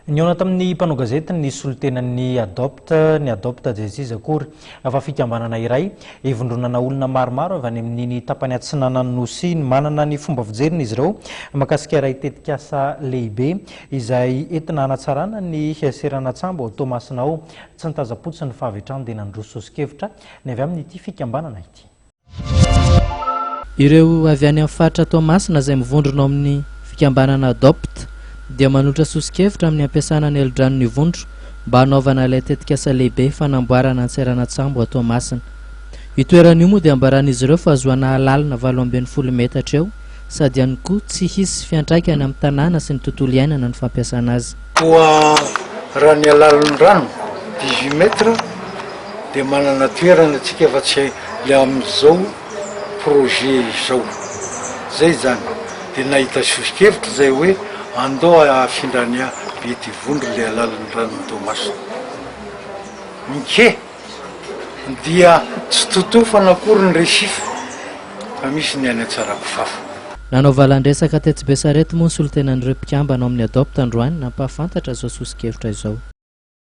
Nihaona tamin'ny mpanao gazety ny solontenan'ny Adopt. Ny Adopt dia tsy iza akory fa fikambanana iray ivondronana olona maromaro avy any amin'iny tapany atsinanan'ny Nosy iny. Manana ny fomba fijeriny izy ireo mahakasika iray tetikasa lehibe izay entina hanatsarana ny seranan-tsambo ao Toamasina ao. Tsy nitazam-potsiny fa avy hatrany dia nandroso soso-kevitra ny avy amin'ity fikambanana ity. Ireo avy any amin'ny faritra Toamasina izay mivondrona ao amin'ny fikambanana Adopt dia manolotra soso-kevitra amin'ny hampiasana ny helodranon'Ivondro mba hanaovana ilay tetikasa lehibe fanamboarana ny seranan-tsambo ao Toamasina. Io toerana io moa dia ambaran'izy ireo fa ahazoana halalina 18 metatra eo sady ihany koa tsy hisy fiantraikany amin'ny tanàna sy ny tontolo iainana ny fampiasana azy. Koa raha ny halalin'ny rano, 18 mètres, dia manana toerana tsika fa tsy le amin'izao projet izao. Zay izany. Dia nahita soso-kevitra izay hoe andao hafindra any Betivondro le halalin'ny ranon'i Toamasina. Nke dia tsy totofana akory ny récif fa misy ny any Antsarakofafa. Nanao valan-dresaka tetsy Besarety moa ny solontenan'ireo mpikambana ao amin'ny Adopt androany nampahafantatra izao soso-kevitra izao.